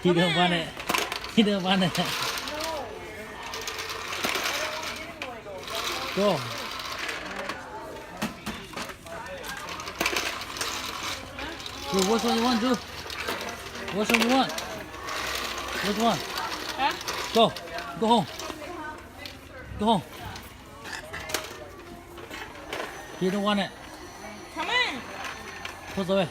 He don't want it. He don't want it. Go. Drew, which one you want, Drew? Which one you want? Which one? Go. Go home. Go home. He don't want it. Come on. Put away.